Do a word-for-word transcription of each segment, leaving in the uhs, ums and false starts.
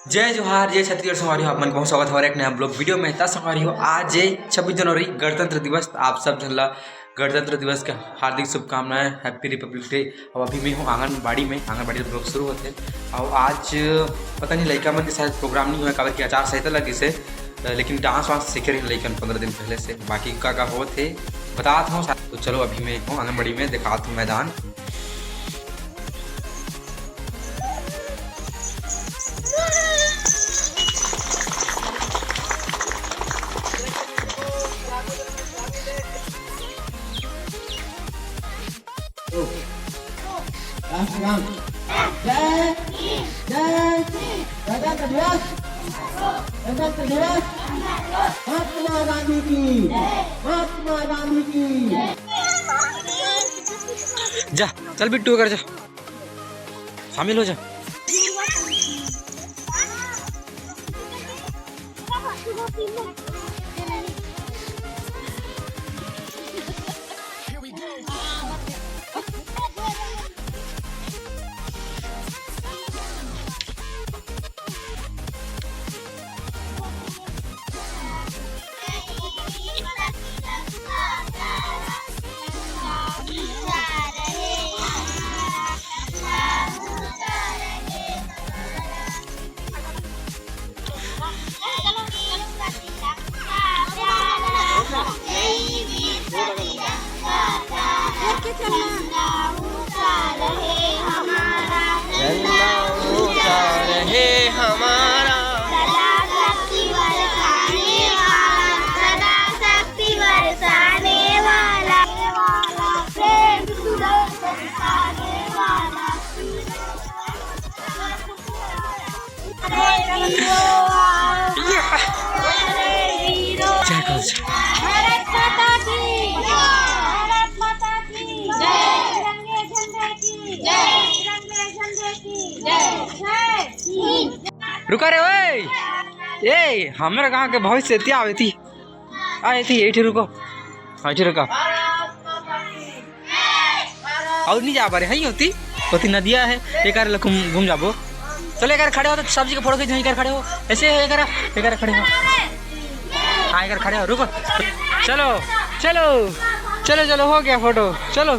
जय जोहार, जय छत्तीसगढ़ संगवारी हो, आप मन के बहुत स्वागत हवय एक नया vlog video में। त संगवारी हो, आज हे छब्बीस जनवरी, गणतंत्र दिवस। त आप सब झन ला गणतंत्र दिवस के हार्दिक शुभकामनाएं, Happy Republic Day। अब अभी मैं हूँ आंगनबाड़ी में, आंगनबाड़ी vlog शुरू होथे। अउ आज पता नहीं लइका मन के शायद program नहीं होय, काबर कि आचार संहिता लगिस हे, लेकिन dance वांस सीखे रहिन लइकन पंद्रह दिन पहले से। बाकी का का होत हे बतात हूँ। तो चलो अभी मैं हूँ आंगनबाड़ी में, देखात हूँ मैदान। राष्ट्रगान। जय, जय, गणतंत्र दिवस, गणतंत्र दिवस, महात्मा गांधी की, महात्मा गांधी की। जा, चल बिट्टू, कर जा, शामिल हो जा। झंडा ऊंचा रहे हमारा। सदा शक्ति बरसाने वाला, सदा शक्ति बरसाने वाला, प्रेम सूरज बरसाने वाला। जय गौ माता। भारत माता की जय। भारत माता की जय। तिरंगे झंडे की जय। तिरंगे झंडे की जय। जय हिंद। रुका रे ओए, ए हमर गांव के भविष्य एती आवे ती, आ एती, एठी रुको, हाँ, एठी रुका। अउ नहीं जा पारे, हई होती, होती नदिया है, एकर लकुम घूम जाबो। चलो एकर खड़े हो तो सब्जी के फोटो खींच, एकर खड़े हो, ऐसे है एकर, एकर खड़े हो। हाँ, एकर खड़े हो, रुको। चलो, चलो, चलो, चलो, हो गया फोटो, चलो,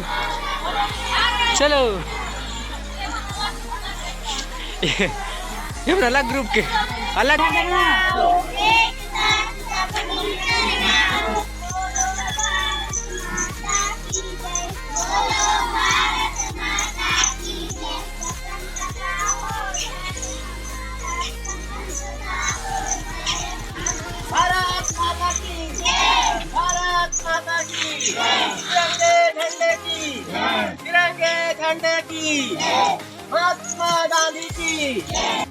चलो। ये, ये अपना अलग group के, अलग। भारत माता की जय। भारत माता की जय। तिरंगे झंडे की जय। तिरंगे झंडे की जय। महात्मा गांधी की जय।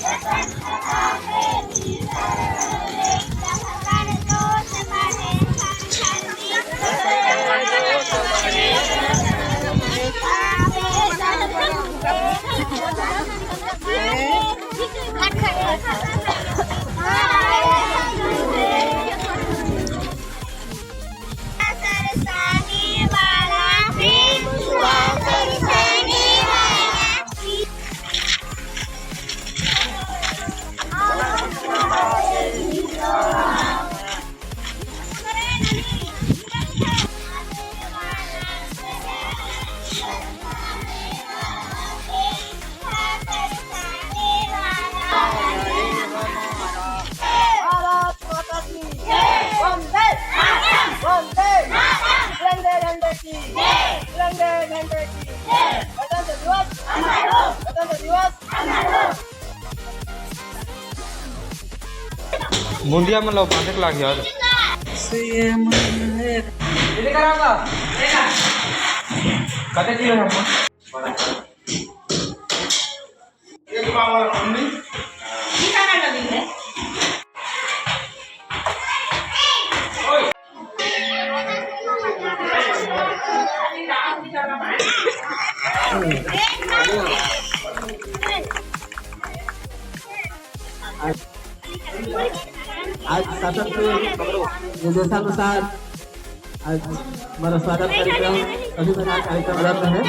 भारत माता की जय। वंदे मातरम। वंदे मातरम। तिरंगे झंडे की जय। तिरंगे झंडे की जय। गणतंत्र दिवस अमर हो। गणतंत्र दिवस अमर हो। मुंडिया मन ला बांधे के लाग यार। कते किलो है? आज शासन के निर्देशानुसार आज हमारा स्वागत कार्यक्रम, अभिवादन कार्यक्रम रद्द है।